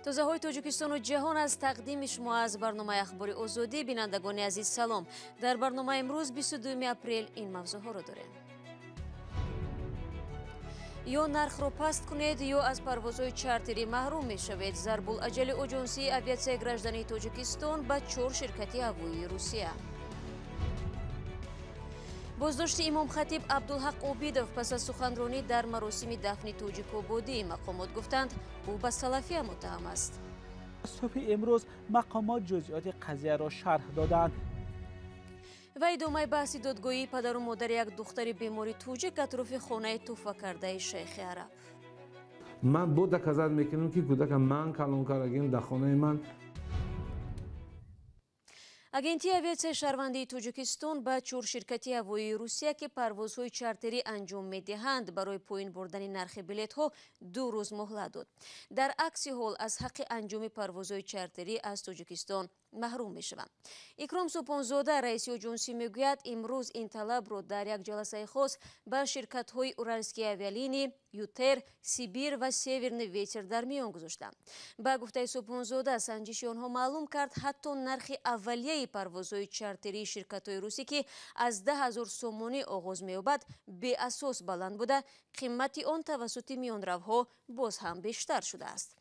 Тозаҳои Тоҷикистону ҷаҳон аз тақдими шумо аз барномаи Ахбори Озодӣ. Бинандагони азиз, салом. Дар барномаи имрӯз, 22 апрел, ин мавзӯъҳоро дорем. Ё нархро паст кунед, ё аз парвозҳои чартерӣ маҳрум мешавед. Зарбулаҷали Оҷонсии авиатсияи граждании Тоҷикистон ба 4 ширкати ҳавоии Русия. Боздошти имомхатиб Абдулҳақ Обидов пас аз суханронӣ дар маросими дафни Тоҷикободӣ. Мақомот гуфтанд, ӯ ба салафия муттаҳам аст. Субҳи имрӯз мақомот ҷузъиёти қазияро шарҳ доданд. Ва идомаи баҳси додгоҳии падару модари як духтари бемори тоҷик атрофи хонаи туҳфа кардаи шайхи араб. Ман бо доказать мекунам, ки кӯдака ман калон кардагим дар хонаи ман. Агентии авиатсияи шаҳрвандии Тоҷикистон ба 4 ширкати ҳавоии Русия, ки парвозҳои чартерӣ анҷом медиҳанд, барои поин бурдани нархи билетҳо 2 рӯз муҳлат дод. Дар акси ҳол аз ҳаққи анҷоми парвозҳои чартерӣ аз Тоҷикистон маҳрум мешаванд. Икром Супонзода, раиси оҷонсӣ, мегӯяд, имрӯз ин талабро дар як ҷаласаи хос ба ширкатҳои Уральские авиалинии, Ютер, Сибир ва Северный ветер дар миён гузоштанд. Ба гуфтаи Супонзода, санҷиши онҳо маълум кард, ҳатто нархи аввалияи парвозҳои чартерии ширкатҳои русӣ, ки аз 10 000 сомонӣ оғоз меёбад, беасос баланд буда, қимати он тавассути миёнравҳо боз ҳам бештар шудааст.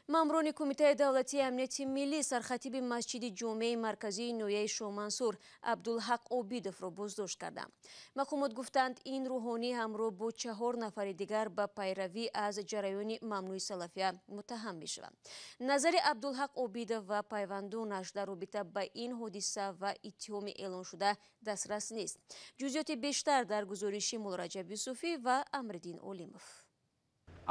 Маъмурони Кумитаи давлатии амнияти миллӣ сархатиби масҷиди ҷомеаи марказии ноҳияи Шоҳмансур Абдулҳақ Обидовро боздошт карданд. Мақомот гуфтанд, ин рӯҳонӣ ҳамроҳ бо 4 нафари дигар ба пайравӣ аз ҷараёни мамнӯи салафия муттаҳам мешаванд. Назари Абдулҳақ Обидов ва пайвандонаш дар робита ба ин ҳодиса ва иттиҳоми эълоншуда дастрас нест. Ҷузъиёти бештар дар гузориши Муллораҷаб Юсуфӣ ва Амриддин Олимов.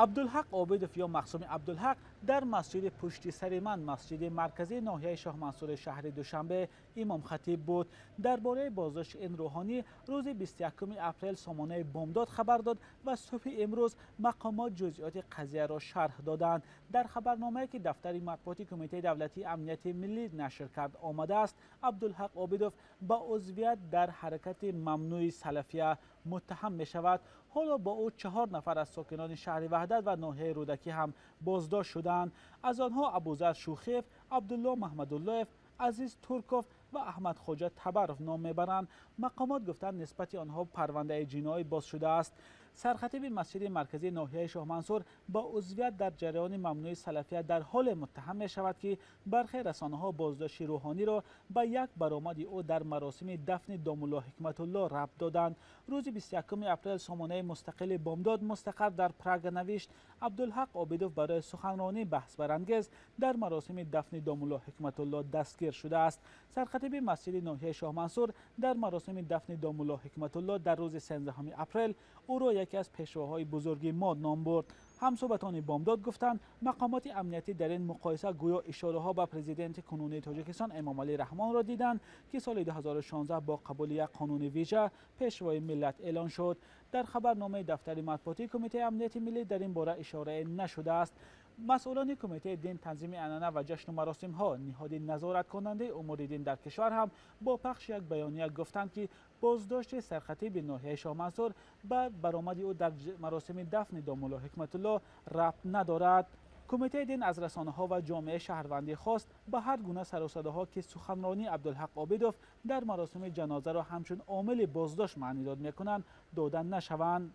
Абдулҳақ Обидов ё Мақсуми Абдулҳақ дар масҷиди пушти сари ман, масҷиди марказии ноҳияи Шоҳмансури шаҳри Душанбе, имомхатиб буд. Дар бораи боздошти ин рӯҳонӣ рӯзи 21 апрел сомонаи Бомдод хабар дод ва субҳи имрӯз мақомот ҷузъиёти қазияро шарҳ доданд. Дар хабарномае, ки дафтари матбуоти Кумитаи давлатии амнияти миллӣ нашр кард, омадааст, Абдулҳақ Обидов ба узвият дар ҳаракати мамнӯи салафия муттаҳам мешавад. Ҳоло бо ӯ 4 нафар аз сокинони шаҳри Ваҳдат ва ноҳияи Рӯдакӣ ҳам боздошт шуданд. Аз онҳо Абузар Шухиев, Абдулло Маҳмадуллоев, Азиз Турков ва Аҳмадхоҷа Табаров ном мебаранд. Мақомот гуфтанд, нисбати онҳо парвандаи ҷиноӣ боз шудааст. Сархатиби масҷиди марказии ноҳияи Шоҳмансур ба узвият дар ҷараёни мамнӯи салафия дар ҳоле муттаҳам мешавад, ки бархе расонаҳо боздошти рӯҳониро ба як баромади ӯ дар маросими дафни домулло Ҳикматулло рабт доданд. Рӯзи 21 апрел сомонаи мустақили Бомдод мустақар дар Прага навишт, Абдулҳақ Обидов барои суханронии баҳсбарангез дар маросими дафни домулло Ҳикматулло дастгир шудааст. Сархатиби масҷиди ноҳияи Шоҳмансур дар маросими дафни домулло Ҳикматулло дар рӯзи 13 апрел ӯро яке аз пешвоҳои бузурги мо ном бурд. Ҳамсӯҳбатони Бомдод гуфтанд, мақомоти амниятӣ дар ин муқоиса гӯё ишораҳо ба президенти кунунии Тоҷикистон Эмомалӣ Раҳмонро диданд, ки соли 2016 бо қабули як қонуни вижа пешвои миллат эълон шуд. Дар хабарномаи дафтари матбуотии Кумитаи амнияти миллӣ дар ин бора ишорае нашудааст. Масъулони Кумитаи дин, танзими анъана ва ҷашну маросимҳо, ниҳоди назораткунандаи умури дин дар кишвар, ҳам бо пахши як баёния гуфтанд, ки боздошти сархатиби ноҳияи Шоҳмансур ба баромади ӯ дар маросими дафни домулло Ҳикматулло рабт надорад. Кумитаи дин аз расонаҳо ва ҷомеаи шаҳрвандӣ хост, ба ҳар гуна сарусадоҳо, ки суханронии Абдулҳақ Обидов дар маросими ҷанозаро ҳамчун омили боздошт маънидод мекунанд, дода нашаванд.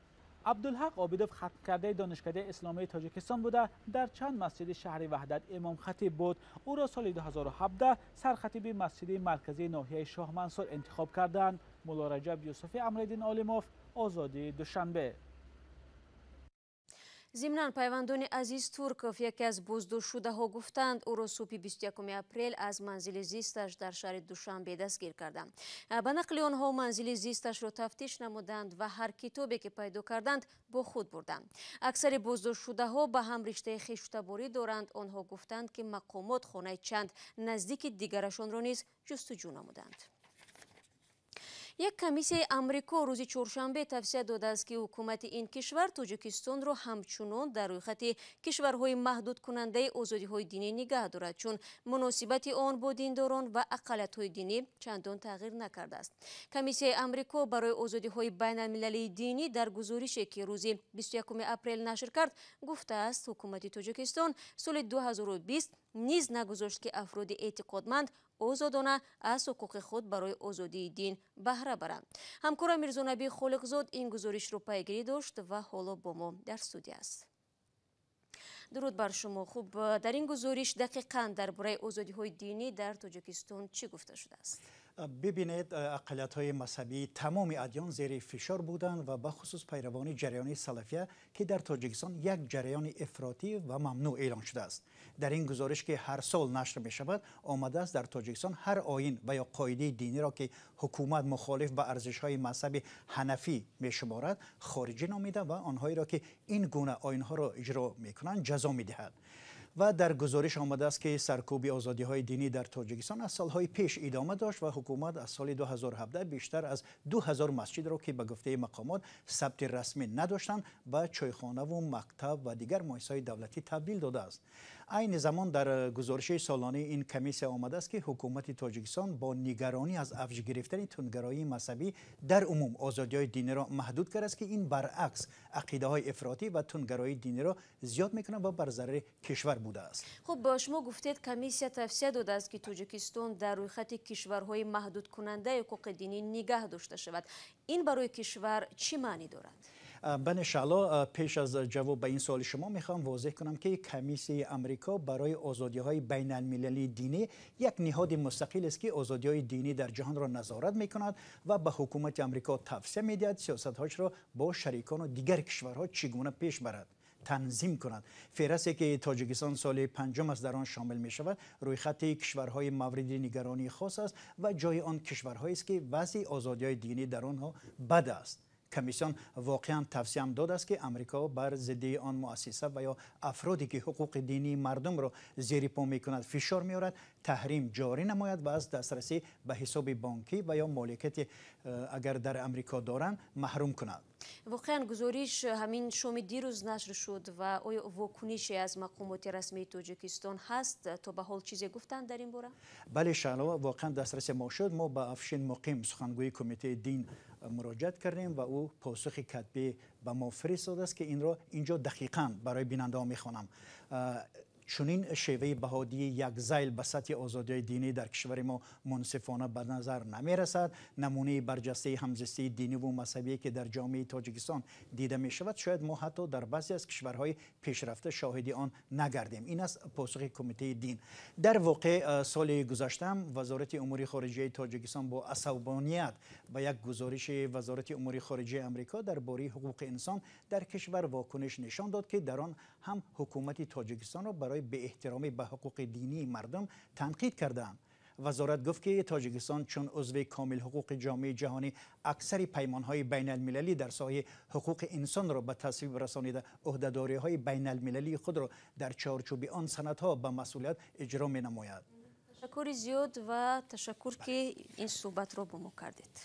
Абдулҳақ Обидов хатмкардаи Донишкадаи исломии Тоҷикистон буда, дар чанд масҷиди шаҳри Ваҳдат имомхатиб буд. Ӯро соли 2017 сархатиби масҷиди марказии ноҳияи Шоҳмансур интихоб карданд. Муллораҷаб Юсуфӣ, Амриддин Олимов, Озодӣ, Душанбе. Зимнан, пайвандони Азиз Турков, яке аз боздоштшудаҳо, гуфтанд, ӯро субҳи 21 апрел аз манзили зисташ дар шаҳри Душанбе дастгир карданд. Ба нақли онҳо, манзили зисташро тафтиш намуданд ва ҳар китобе, ки пайдо карданд, бо худ бурданд. Аксари боздоштшудаҳо ба ҳам риштаи хештаборӣ доранд. Онҳо гуфтанд, ки мақомот хонаи чанд наздики дигарашонро низ ҷустуҷӯ намуданд. Як комиссияи Амрико рӯзи чоршанбе тавсия додааст, ки ҳукумати ин кишвар Тоҷикистонро ҳамчунон дар рӯйхати кишварҳои маҳдудкунандаи озодиҳои динӣ нигаҳ дорад, чун муносибати он бо диндорон ва ақаллиятҳои динӣ чандон тағйир накардааст. Комиссияи Амрико барои озодиҳои байналмилалии динӣ дар гузорише, ки рӯзи 21 апрел нашр кард, гуфтааст, ҳукумати Тоҷикистон соли 2020 низ нагузошт, ки афроди эътиқодманд озодона аз ҳуқуқи худ барои озодии дин баҳра баранд. Ҳамкора Мирзонабӣ Холиқзод ин гузоришро пайгирӣ дошт ва ҳоло бо мо дар студия аст. Дуруд бар шумо. Хуб, дар ин гузориш дақиқан дар бораи озодиҳои динӣ дар Тоҷикистон чӣ гуфта шудааст? Бибинед, ақаллиятҳои мазҳабии тамоми адён зери фишор буданд ва бахусус пайравони ҷараёни салафия, ки дар Тоҷикистон як ҷараёни ифротӣ ва мамнӯъ эълон шудааст. Дар ин гузориш, ки ҳар сол нашр мешавад, омадааст, дар Тоҷикистон ҳар оин ва ё қоидаи диниро, ки ҳукумат мухолиф ба арзишҳои мазҳаби ҳанафӣ мешуморад, хориҷӣ номида ва онҳоеро, ки ин гуна оинҳоро иҷро мекунанд, ҷазо медиҳад. Ва дар гузориш омадааст, ки саркӯби озодиҳои динӣ дар Тоҷикистон аз солҳои пеш идома дошт ва ҳукумат аз соли 2017 бештар аз 2000 масҷидро, ки ба гуфтаи мақомот сабти расмӣ надоштанд, ба чойхонаву мактаб ва дигар муассисаҳои давлатӣ табдил додааст. Айни замон дар гузориши солонаи ин комиссия омадааст, ки ҳукумати Тоҷикистон бо нигаронӣ аз авҷ гирифтани тундгароии мазҳабӣ дар умум озодиҳои диниро маҳдуд кардааст, ки ин баръакс ақидаҳои ифротӣ ва тундгароии диниро зиёд мекунад ва бар зарари кишвар будааст. Хуб, шумо гуфтед, комиссия тавсия додааст, ки Тоҷикистон дар рӯйхати кишварҳои маҳдудкунандаи ҳуқуқи динӣ нигаҳ дошта шавад. Ин барои кишвар чӣ маънӣ дорад? Бале, Шаъло, пеш аз ҷавоб ба ин суоли шумо мехоҳам возеҳ кунам, ки Комиссияи Амрико барои озодиҳои байналмилалии динӣ як ниҳоди мустақил аст, ки озодиҳои динӣ дар ҷаҳонро назорат мекунад ва ба ҳукумати Амрико тавсия медиҳад сиёсатҳояшро бо шарикону дигар кишварҳо чӣ гуна пеш барад, танзим кунад. Феҳрасте, ки Тоҷикистон соли панҷум аст дар он шомил мешавад, рӯйхати кишварҳои мавриди нигаронии хос аст ва ҷои он кишварҳоест, ки вазъи озодиҳои динӣ дар онҳо бад аст. Комиссион воқеан тавсияам додааст, ки Амрико бар зидди он муассиса ва ё афроде, ки ҳуқуқи динии мардумро зери по мекунад, фишор меорад, таҳрим ҷорӣ намояд ва аз дастрасӣ ба ҳисоби бонкӣ ва ё моликияти, агар дар Амрико доранд, маҳрум кунад. Воқеан, гузориш ҳамин шоми дирӯз нашр шуд ва оё вокунише аз мақомоти расмии Тоҷикистон ҳаст? То ба ҳол чизе гуфтанд дар ин бора? Бале, Шаъло, воқеан дастраси мо шуд. Мо ба Афшин Муқим, сухангӯи Кумитаи дин, муроҷиат кардем ва ӯ посухи катбӣ ба мо фиристодааст, ки инро инҷо дақиқан барои бинандаҳо мехонам. Чунин шеваи баҳодии як зайл ба сатҳи озодиҳои динӣ дар кишвари мо мунсифона ба назар намерасад. Намунаи барҷастаи ҳамзистии диниву мазҳабие, ки дар ҷомеаи Тоҷикистон дида мешавад, шояд мо ҳатто дар баъзе аз кишварҳои пешрафта шоҳиди он нагардем. Ин аст посухи Кумитаи дин. Дар воқеъ, соли гузаштаам Вазорати умури хориҷияи Тоҷикистон бо асабоният ба як гузориши Вазорати умури хориҷияи Амрико дар бораи ҳуқуқи инсон дар кишвар вокуниш нишон дод, ки дар он ҳам ҳукумати Тоҷикистонро барои беэҳтиромӣ ба ҳуқуқи динии мардум танқид кардаанд. Вазорат гуфт, ки Тоҷикистон чун узви комилҳуқуқи ҷомеаи ҷаҳонӣ аксари паймонҳои байналмилалӣ дар соҳаи ҳуқуқи инсонро ба тасвиб расонида, ӯҳдадориҳои байналмилалии худро дар чорчӯби он санадҳо ба масъулият иҷро менамояд. Ташаккури зиёд ва ташаккур, ки ин суҳбатро бо мо кардед.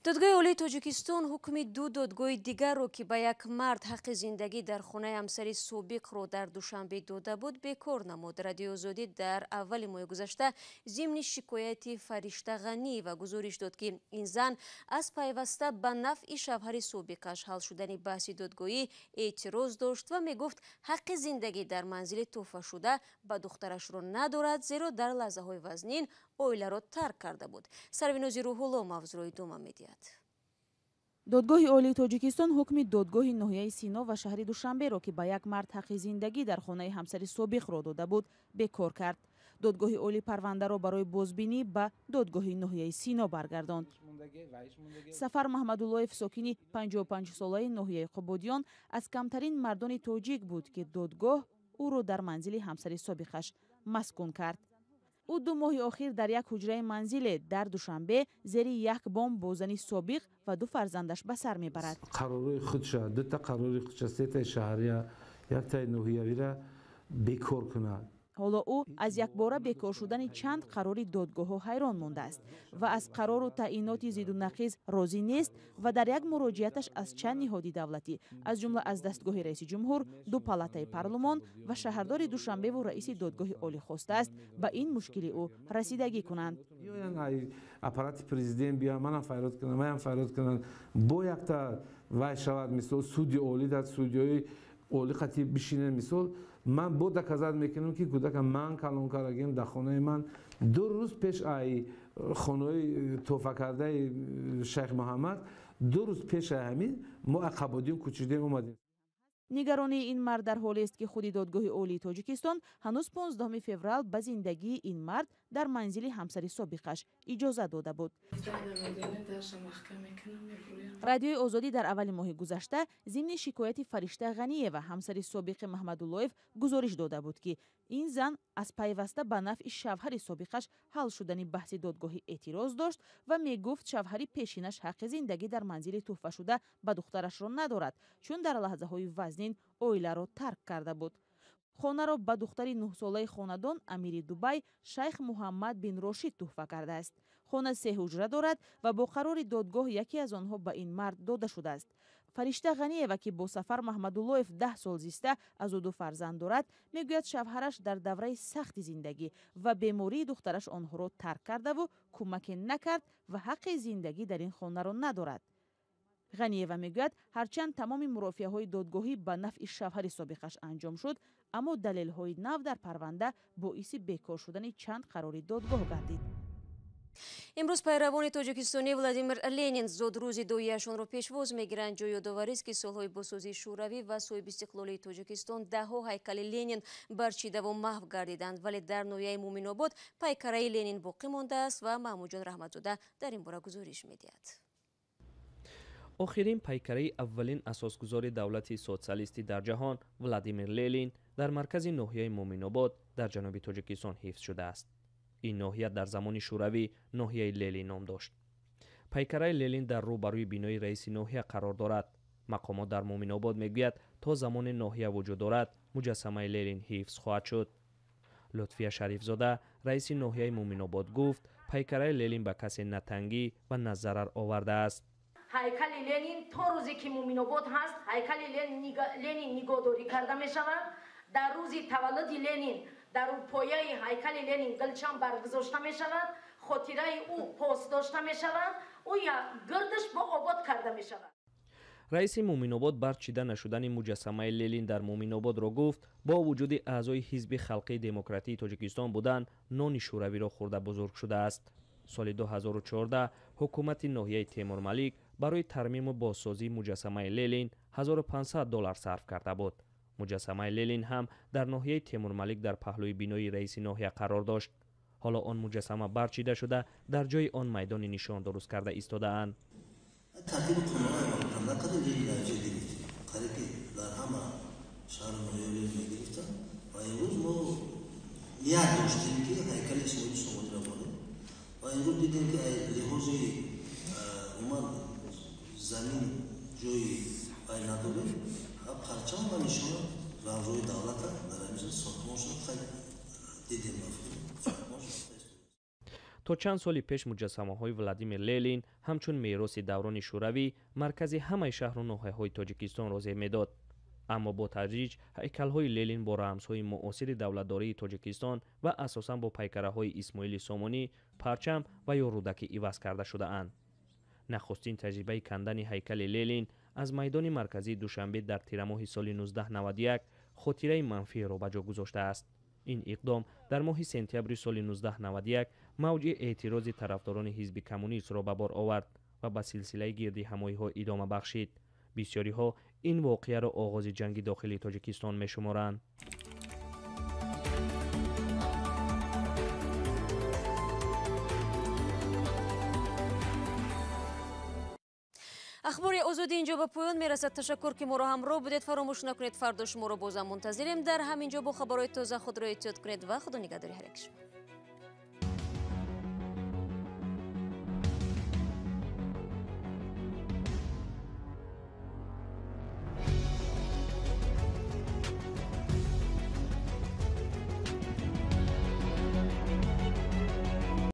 Додгоҳи Олии Тоҷикистон ҳукми ду додгоҳи дигарро, ки ба як мард ҳаққи зиндагӣ дар хонаи ҳамсари собиқро дар Душанбе дода буд, бекор намуд. Радиои Озодӣ дар аввали моҳи гузашта зимни шикояти Фаришта Ғаниева гузориш дод, ки ин зан аз пайваста ба нафъи шавҳари собиқаш ҳал шудани баҳси додгоҳӣ эътироз дошт ва мегуфт, ҳаққи зиндагӣ дар манзили тӯҳфашуда ба духтарашро надорад, зеро дар лаҳзаҳои вазнин оиларо тарк карда буд. Сарвинози Рӯҳулло мавзӯъро идома медиҳад. Додгоҳи Олии Тоҷикистон ҳукми додгоҳи ноҳияи Сино ва шаҳри Душанберо, ки ба як мард ҳаққи зиндагӣ дар хонаи ҳамсари собиқро дода буд, бекор кард. Додгоҳи Олӣ парвандаро барои бозбинӣ ба додгоҳи ноҳияи Сино баргардонд. Сафар Маҳмадуллоев, сокини 55-солаи ноҳияи Қубодиён, аз камтарин мардони тоҷик буд, ки додгоҳ ӯро дар манзили ҳамсари собиқаш маскун кард. Ӯ 2 моҳи охир дар як ҳуҷраи манзиле дар Душанбе зери як бом бо зани собиқ ва ду фарзандаш ба сар мебарад. Қарорҳои худша, дута қарори худша, сетаи шаҳрия, яктаи ноҳиявира бекор кунад. Ҳоло ӯ аз якбора бекор шудани чанд қарори додгоҳҳо ҳайрон мондааст ва аз қарору таъиноти зиду нақиз розӣ нест ва дар як муроҷиаташ аз чанд ниҳоди давлатӣ, аз ҷумла аз дастгоҳи раиси ҷумҳур, ду палатаи парлумон ва шаҳрдори Душанбеву раиси додгоҳи олӣ хостааст ба ин мушкили ӯ расидагӣ кунанд. Аппарати президент биёянд, манам файрод кунам, маям файрод кунанд, бо якта вай шавад, мисол суди олӣ дар судиёи олӣ қатӣ бишинем, мисол ман бо доказат мекунам, ки кӯдака ман калон кардагим дар хонаи ман. 2 рӯз пеш ай хонаи тӯҳфа кардаи Шайх Муҳаммад, 2 рӯз пеш ай ҳамин мо Ақабодиён кӯчидем омадем. Нигаронии ин мард дар ҳолест, ки худи додгоҳи олии Тоҷикистон ҳанӯз 15 феврал ба зиндагии ин мард дар манзили ҳамсари собиқаш иҷоза дода буд. Радиои Озодӣ дар аввали моҳи гузашта зимни шикояти Фаришта Ғаниева, ҳамсари собиқи Маҳмадуллоев, гузориш дода буд, ки ин зан аз пайваста ба нафъи шавҳари собиқаш ҳал шудани баҳси додгоҳӣ эътироз дошт ва мегуфт, шавҳари пешинаш ҳаққи зиндагӣ дар манзили тӯҳфашуда ба духтарашро надорад, чун дар лаҳзаҳои вазнин оиларо тарк карда буд. Хонаро ба духтари 9-солаи хонадон амири Дубай Шайх Муҳаммад бин Рошид тӯҳфа кардааст. Хона 3 ҳуҷра дорад ва бо қарори додгоҳ яке аз онҳо ба ин мард дода шудааст. Фаришта Ғаниева, ки бо Сафар Маҳмадуллоев 10 сол зиста, аз ӯ 2 фарзанд дорад, мегӯяд, шавҳараш дар давраи сахти зиндагӣ ва бемории духтараш онҳоро тарк кардаву кӯмаке накард ва ҳаққи зиндагӣ дар ин хонаро надорад. Ғаниева мегӯяд, ҳарчанд тамоми мурофиаҳои додгоҳӣ ба нафъи шавҳари собиқаш анҷом шуд, аммо далелҳои нав дар парванда боиси бекор шудани чанд қарори додгоҳ гардид. Имрӯз пайравони тоҷикистонӣ Владимир Ленин зодрӯзи доияшонро пешвоз мегиранд. Ҷои ёдоварист, ки солҳои босозии Шӯравӣ ва соҳибистиқлолии Тоҷикистон даҳҳо ҳайкали Ленин барчидаву маҳв гардиданд, вале дар ноҳияи Муъминобод пайкараи Ленин боқӣ мондааст ва Маҳмудҷон Раҳматзода дар ин бора гузориш медиҳад. Охирин пайкараи аввалин асосгузори давлати социалистӣ дар ҷаҳон Владимир Ленин дар маркази ноҳияи Муъминобод дар ҷануби Тоҷикистон ҳифз шудааст. Ин ноҳия дар замони Шӯравӣ ноҳияи Ленин ном дошт. Пайкараи Ленин дар рӯбарӯи бинои раиси ноҳия қарор дорад. Мақомот дар Муъминобод мегӯяд, то замоне ноҳия вуҷуд дорад, муҷассамаи Ленин ҳифз хоҳад шуд. Лутфия Шарифзода, раиси ноҳияи Муъминобод, гуфт, пайкараи Ленин ба касе на тангӣ ва на зарар овардааст. Ҳайкали Ленин то рӯзе ки Муъминобод ҳаст, ҳайкали Ленин нигоҳдорӣ карда мешавад. Дар рӯзи таваллуди Ленин дар пояи ҳайкали Ленин гулчан баргузошта мешавад, хотираи ӯ пос дошта мешавад, ӯ гирдаш бо обод карда мешавад. Раиси Муъминобод барчида нашудани муҷассамаи Ленин дар Муъминободро гуфт, бо вуҷуди аъзои Ҳизби халқии демократии Тоҷикистон будан, нони шӯравиро хӯрда бузург шудааст. Соли 2014 ҳукумати ноҳияи Темурмалик барои тармиму бозсозии муҷассамаи Ленин $1500 сарф карда буд. Муҷассамаи Ленин ҳам дар ноҳияи Темурмалик дар паҳлӯи бинои раиси ноҳия қарор дошт. Ҳоло он муҷассама барчида шуда, дар ҷои он майдони нишон дуруст карда истодаанд. Тартиби қонунҳои қадр Ленин дараҷа гирифт. Қариб ки дар ҳама шаҳру ноҳияҳо Ленин мегирифтанд ва имрӯз мо ният доштем, ки ҳайкали Исмоили Сомониро монем ва имрӯз дидем, ки лиҳози умуман замин ҷои вай надорем, парчам ва нишона рамзҳои давлата дар ҳамин сохтмон шуд. Хай дидем, сохтмон шуд. То чанд соли пеш муҷассамаҳои Владимир Ленин ҳамчун мероси даврони Шӯравӣ маркази ҳамаи шаҳру ноҳияҳои Тоҷикистонро зеб медод. Аммо бо тадриҷ ҳайкалҳои Ленин бо рамзҳои муосири давлатдории Тоҷикистон ва асосан бо пайкараҳои Исмоили Сомонӣ, парчам ва ё Рӯдакӣ иваз карда шудаанд. Нахустин таҷрибаи кандани ҳайкали Ленин аз майдони марказии Душанбе дар тирамоҳи соли 1991 хотираи манфиеро ба ҷо гузоштааст. Ин иқдом дар моҳи сентябри соли 1991 мавҷи эътирози тарафдорони ҳизби коммунистро ба бор овард ва ба силсилаи гирдиҳамоиҳо идома бахшид. Бисёриҳо ин воқеаро оғози ҷанги дохилии Тоҷикистон мешуморанд. Ахбори Озодӣ инҷо ба поён мерасад. Ташаккур, ки моро ҳамроҳ будед. Фаромӯш накунед, фардо шуморо бозам мунтазирем. Дар ҳамин ҷо бо хабарҳои тоза худро эҳтиёт кунед ва худо нигаҳдори ҳар як шумо.